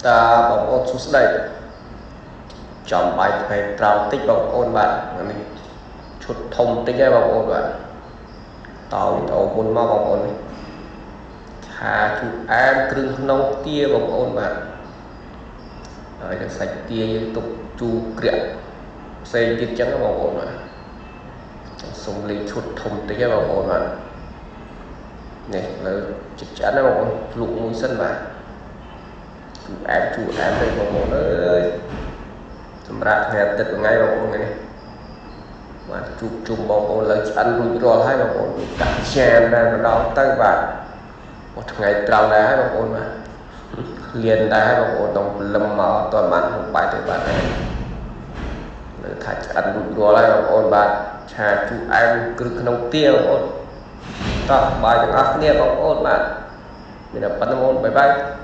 តើបងប្អូនសួស្តីចំបាយថ្ងៃត្រង់តិចបងប្អូនបាទនេះឈុតធំតិចហើយបងប្អូនបាទតវីដេអូមុនមកបងប្អូននេះឆាជូរអែមគ្រឿងក្នុងទាបងប្អូនបាទហើយនឹងសាច់ទាយើងទុកជូរក្រាក់ផ្សេងទៀតចឹងបងប្អូនបាទសុំលេងឈុតធំតិចហើយបងប្អូនបាទនេះលើចិត្តឆ្អិនណាបងប្អូនភ្លុកមួយសិនបាទជូរអែមជូរអែមទេបងប្អូនអើយសម្រាប់ថ្ងៃអាទិត្យថ្ងៃបងប្អូននេះបាទជួបជុំបងប្អូនលើឆ្អិនរួចរាល់ហើយបងប្អូនដាក់ចានដែរម្ដងទៅបាទមួយថ្ងៃត្រង់ដែរហើយបងប្អូនបាទលៀនដែរបងប្អូនដងព្រលឹមមកអត់ទាន់បានហូបបាយទេបាទលើថាឆ្អិនរួចរាល់ហើយបងប្អូនបាទឆាជូរអែមគ្រឿងក្នុងទាបងប្អូនតោះបាយទាំងអស់គ្នាបងប្អូនបាទមានតែប៉ុណ្្នឹងបងប្អូន bye bye.